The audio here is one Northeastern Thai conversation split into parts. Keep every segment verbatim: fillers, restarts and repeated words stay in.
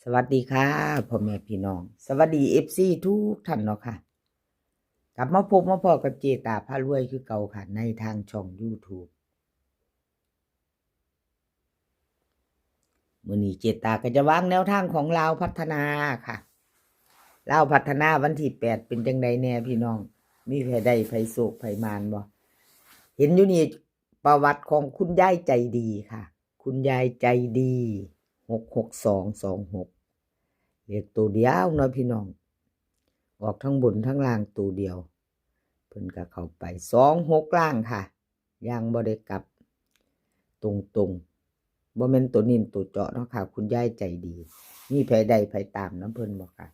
สวัสดีค่ะ พ่อแม่พี่น้อง สวัสดี เอฟซี ทุกท่านเนาะค่ะ กลับมาพบมาพ้อกับเจตาพารวยคือเก่าค่ะ ในทางช่อง YouTube มื้อนี้เจตาก็จะวางแนวทางของลาวพัฒนาค่ะ ลาวพัฒนาวันที่แปดเป็นจังใดแน่พี่น้อง มีไผได้ไผโชคไผหมานบ่ เห็นอยู่นี่ประวัติของคุณยายใจดีค่ะ คุณยายใจดี หกหกสองสองหก เลขตัวเดียวเนาะพี่น้อง ออกทั้งบนทั้งล่างตัวเดียว เพิ่นก็เข้าไป สองหก ล่างค่ะ ยังบ่ได้กลับ ตรงๆ บ่แม่นตัวนิ่นตัวเจาะเนาะค่ะ คุณยายใจดี มีไผได้ไผตามนำเพิ่นบ่ค่ะ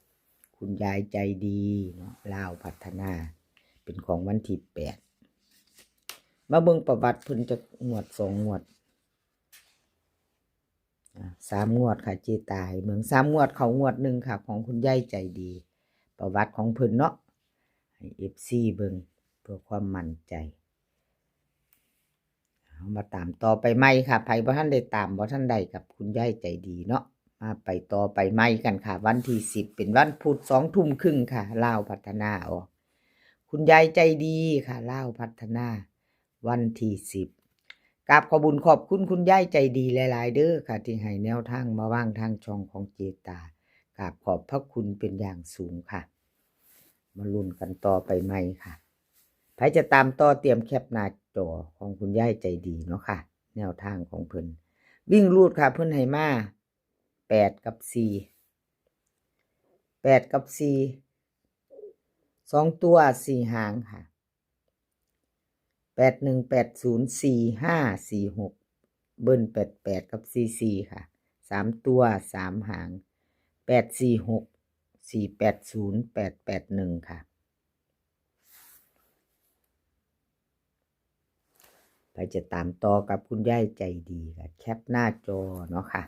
คุณยายใจดีเนาะ ลาวพัฒนา เป็นของวันที่แปด มาเบิ่งประวัติเพิ่นจักงวดสองงวด อ่า สามงวดค่ะ เจตาให้เบิ่ง สามงวดเข้างวดหนึ่งค่ะ ของคุณยายใจดี ประวัติของเพิ่นเนาะ ให้ เอฟซี เบิ่งเพื่อความมั่นใจ เอามาตามต่อไปใหม่ค่ะ ไผบ่ทันได้ตาม บ่ทันได้กับคุณยายใจดีเนาะ มาไปต่อไปใหม่กันค่ะ วันที่สิบ เป็นวันพุธ สองทุ่มครึ่งค่ะ ลาวพัฒนาออก คุณยายใจดีค่ะ ลาวพัฒนา วันที่สิบ กราบขอบุญขอบคุณคุณยายใจดีหลายๆ เด้อค่ะ ที่ให้แนวทางมาวางทางช่องของเจตา กราบขอบพระคุณเป็นอย่างสูงค่ะ มาลุ้นกันต่อไปใหม่ค่ะ ไผจะตามต่อเตรียมแคปหน้าจอของคุณยายใจดีเนาะค่ะ แนวทางของเพิ่น วิ่งรูดค่ะ เพิ่นให้มา แปด กับ สี่ แปด กับ สี่ สองตัว สี่ หางค่ะ แปดหนึ่ง แปดศูนย์ สี่ห้า สี่หก เบิ้ล แปดแปด กับ สี่สี่ ค่ะ สามตัว สาม หาง แปดสี่หก สี่แปดศูนย์ แปดแปดหนึ่ง ค่ะ ไผจะตามต่อกับคุณยายใจดีค่ะ แคปหน้าจอเนาะค่ะ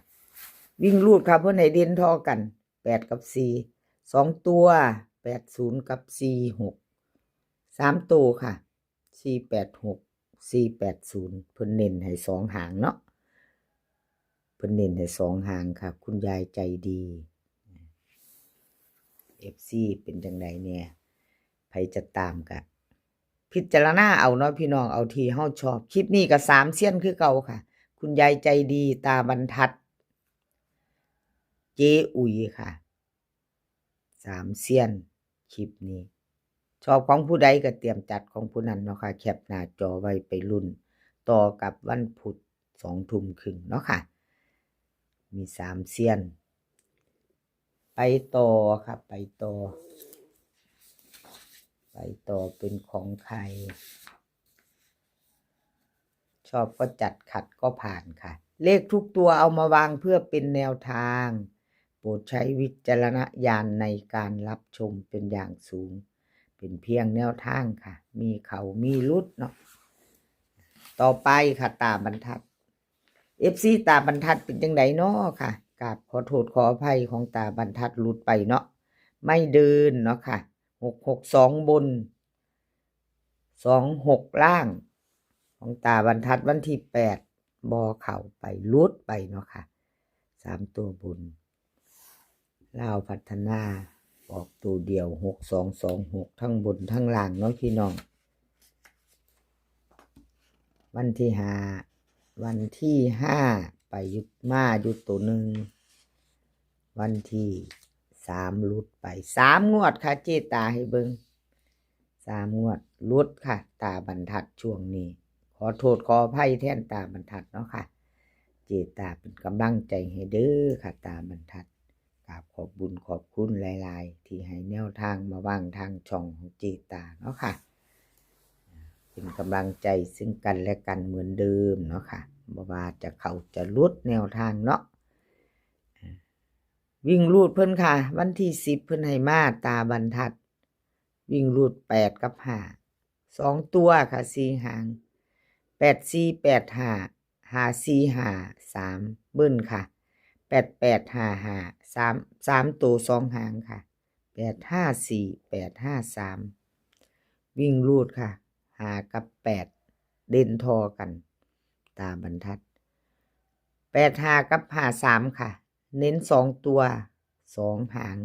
วิ่งรูดค่ะ เพิ่นให้เด่นท่อกัน แปด กับ สี่ สองตัว แปดศูนย์ กับ สี่หก สามตัวค่ะ สี่แปดหก สี่แปดศูนย์ เพิ่นเน้นให้สองหางเนาะ เพิ่นเน้นให้สองหางค่ะ คุณยายใจดี เอฟซี เป็นจังใดเนี่ย ไผจะตามกะ พิจารณาเอาเนาะพี่น้อง เอาที่เฮาชอบ คลิปนี้ก็สามเซียนคือเก่าค่ะ คุณยายใจดี ตาบรรทัด เจ๊อุ๋ยค่ะ สามเซียน คลิปนี้ ชอบของผู้ใดก็เตรียมจัดของผู้นั้นเนาะค่ะ แคปหน้าจอไว้ไปลุ้นต่อกับวันพุธ สองทุ่มครึ่งเนาะค่ะ มีสามเซียน ไปต่อค่ะ ไปต่อ ไปต่อเป็นของใคร ชอบก็จัด ขัดก็ผ่านค่ะ เลขทุกตัวเอามาวางเพื่อเป็นแนวทาง โปรดใช้วิจารณญาณในการรับชมเป็นอย่างสูง เป็นเพียงแนวทางค่ะ มีเข้ามีหลุดเนาะ ต่อไปค่ะ ตาบรรทัด เอฟซี ตาบรรทัดเป็นจังใดน้อค่ะ กราบขอโทษขออภัยของตาบรรทัดหลุดไปเนาะ ไม่เดินเนาะค่ะ หกหกสอง บน สองหก ล่าง ของตาบรรทัดวันที่แปด บ่เข้าไป หลุดไปเนาะค่ะ สามตัวบน ลาวพัฒนา ออกตัวเดียว หกสองสองหก ทั้งบนทั้งล่างเนาะพี่น้อง วันที่ห้า วันที่ห้า ไปหยุดมาหยุดตัวหนึ่ง วันที่สาม หลุดไป สามงวดค่ะ เจตาให้เบิ่ง สามงวด หลุดค่ะ ตาบรรทัดช่วงนี้ ขอโทษขออภัยแทนตาบรรทัดเนาะค่ะ เจตาเป็นกำลังใจให้เด้อค่ะ ตาบรรทัด กราบขอบบุญขอบคุณหลายๆ ที่ให้แนวทางมาวางทางช่องของเจตาเนาะค่ะ เป็นกำลังใจซึ่งกันและกันเหมือนเดิมเนาะค่ะ บ่ว่าจะเข้าจะหลุดแนวทางเนาะ วิ่งรูดเพิ่นค่ะ วันที่สิบ เพิ่นให้มา ตาบรรทัด วิ่งรูด แปด กับ ห้า สองตัวค่ะ สี่ หาง แปดสี่ แปดห้า ห้าสี่ ห้าสาม เบิ้ลค่ะ แปดแปด ห้าห้า สาม สามตัว สอง หางค่ะ แปดห้าสี่ แปดห้าสาม วิ่งรูดค่ะ ห้า กับ แปด เด่นท่อกัน ตาบรรทัด แปดห้า กับ ห้าสาม ค่ะ เน้นสองตัว สองหาง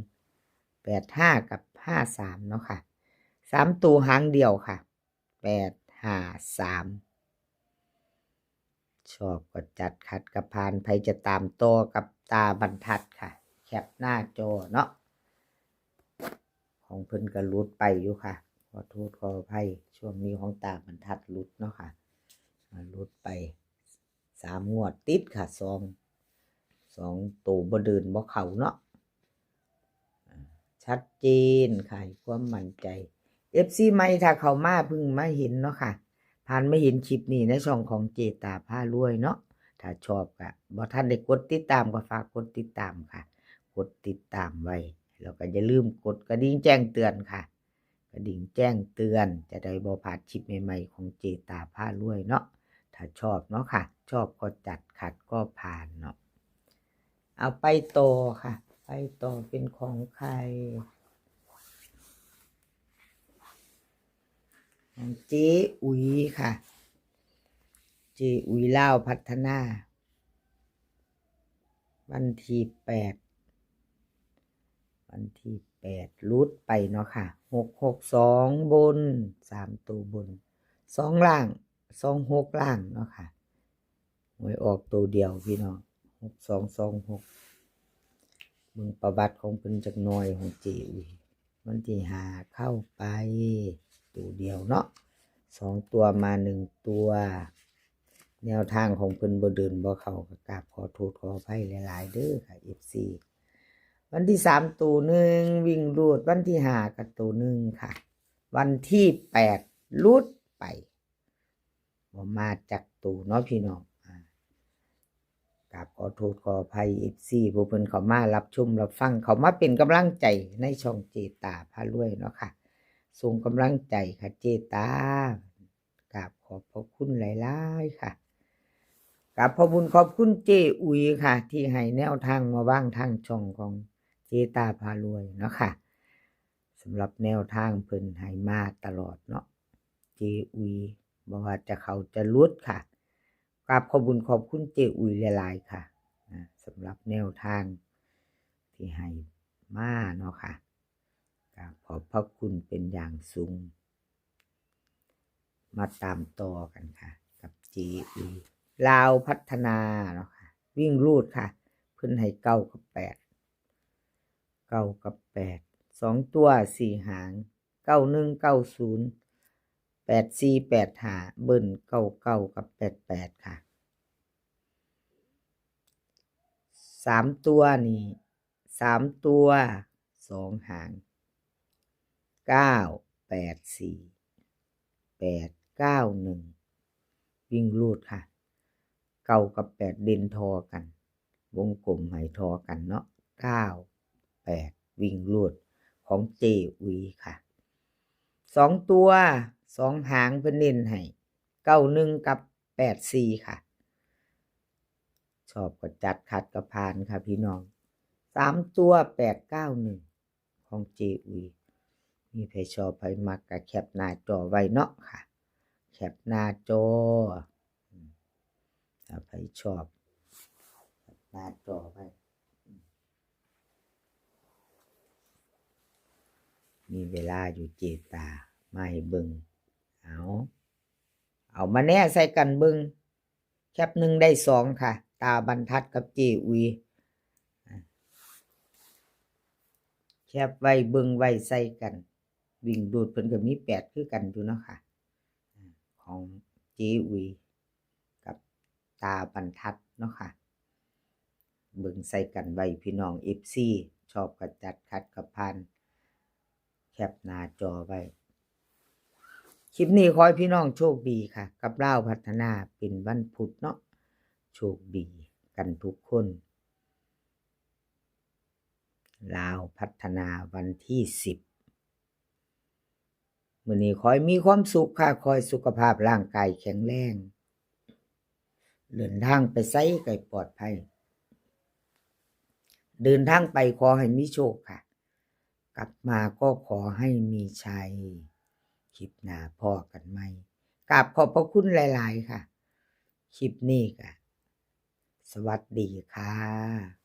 แปดห้า กับ ห้าสาม เนาะค่ะ สามตัวหางเดียวค่ะ แปดห้าสาม ชอบก็จัด ขัดก็ผ่าน ไผจะตามต่อกับตาบรรทัดค่ะ แคปหน้าจอเนาะ ของเพิ่นก็หลุดไปอยู่ค่ะ ขอโทษขออภัย ช่วงนี้ของตาบรรทัดหลุดเนาะค่ะ อ่า หลุดไปสามงวดติดค่ะ สอง สองตัวบ่เดินบ่เข้าเนาะ อ่า ชัดเจนค่ะ ให้ความมั่นใจ เอฟซี ใหม่ถ้าเข้ามาเพิ่งมาเห็นเนาะค่ะ ผ่านมาเห็นคลิปนี้ในช่องของเจตาพารวยเนาะ ถ้าชอบก็ บ่ทันได้กดติดตามก็ฝากกดติดตามค่ะ กดติดตามไว้ แล้วก็อย่าลืมกดกระดิ่งแจ้งเตือนค่ะ กระดิ่งแจ้งเตือนจะได้บ่พลาดคลิปใหม่ๆของเจตาพารวยเนาะ ถ้าชอบเนาะค่ะ ชอบก็จัด ขัดก็ผ่านเนาะ เอาไปต่อค่ะ ไปต่อเป็นของใคร ของเจ๊อุ๋ยค่ะ เจ๊อุ๋ยลาวพัฒนา วันที่แปด วันที่แปดหลุดไปเนาะค่ะ หกหกสอง บน สามตัวบน สองล่าง สองหก ล่างเนาะค่ะ หวยออกตัวเดียวพี่น้อง หกสองสองหก เบิ่งประวัติของเพิ่นจักหน่อย ของเจ๊อุ๋ย วันที่ห้าเข้าไป ตัวเดียวเนาะ สองตัวมาหนึ่งตัว แนวทางของเพิ่นบ่เดินบ่เข้า ก็กราบขอโทษขออภัยหลายๆเด้อค่ะ เอฟซี วันที่สามตัวหนึ่ง วิ่งรูด วันที่ห้าก็ตัวหนึ่งค่ะ วันที่แปดหลุดไป บ่มาจักตัวเนาะพี่น้อง อ่า กราบขอโทษขออภัย เอฟซี ผู้เพิ่นเข้ามารับชมรับฟัง เข้ามาเป็นกำลังใจในช่องเจตาพารวยเนาะค่ะ ส่งกำลังใจค่ะเจตา กราบขอบพระคุณหลายๆค่ะ กราบขอบบุญขอบคุณเจ๊อุ๋ยค่ะ ที่ให้แนวทางมาวางทางช่องของเจตาพารวยเนาะค่ะ สำหรับแนวทางเพิ่นให้มาตลอดเนาะ เจ๊อุ๋ย บ่ว่าจะเข้าจะหลุดค่ะ กราบขอบบุญขอบคุณเจ๊อุ๋ยหลายๆค่ะ อ่า สำหรับแนวทางที่ให้มาเนาะค่ะ กราบขอบพระคุณเป็นอย่างสูง มาตามต่อกันค่ะ กับเจ๊อุ๋ยลาวพัฒนาเนาะค่ะ วิ่งรูดค่ะ เพิ่นให้เก้ากับแปด เก้ากับแปด สองตัวสี่หาง เก้าหนึ่ง เก้าศูนย์ แปดสี่ แปดห้า เบิ้ล เก้าเก้า กับ แปดแปด ค่ะ สามตัวนี่ สามตัว สองหาง เก้าแปดสี่ แปดเก้าหนึ่ง วิ่งรูดค่ะ เก้ากับแปดเด่นทอกัน วงกลมให้ทอกันเนาะ เก้าแปด วิ่งรูดของเจ๊อุ๋ยค่ะ สองตัว สองหางเพิ่นเน้นให้ เก้าหนึ่ง กับ แปดสี่ ค่ะ ชอบก็จัด ขัดก็ผ่านค่ะพี่น้อง สามตัว แปดเก้าหนึ่ง ของเจ๊อุ๋ย มีไผชอบไผมักก็แคปหน้าจอไว้เนาะค่ะ แคปหน้าจอ อืม ถ้าไผชอบ แคปหน้าจอไว้ อืม มีเวลาอยู่เจตา มาให้เบิ่ง เอา เอามาแน่ใส่กันเบิ่ง แคปหนึ่งได้สองค่ะ ตาบรรทัดกับเจ๊อุ๋ย อ่ะ แคปไว้เบิ่งไว้ใส่กัน วิ่งรูดเพิ่นก็มีแปดคือกันอยู่เนาะค่ะ อ่ะ ของเจ๊อุ๋ย กับตาบรรทัดเนาะค่ะ เบิ่งใส่กันไว้พี่น้อง เอฟซี ชอบก็จัด ขัดก็ผ่าน แคปหน้าจอไว้ คลิปนี้ขอให้พี่น้องโชคดีค่ะ กับลาวพัฒนาเป็นวันพุธเนาะ โชคดีกันทุกคน ลาวพัฒนาวันที่สิบ มื้อนี้ขอให้มีความสุขค่ะ ขอให้สุขภาพร่างกายแข็งแรง เดินทางไปไสก็ให้ปลอดภัย เดินทางไปขอให้มีโชคค่ะ กลับมาก็ขอให้มีชัย คลิปหน้าพ้อกันใหม่ กราบขอบพระคุณหลายๆค่ะ คลิปนี้ก็ สวัสดีค่ะ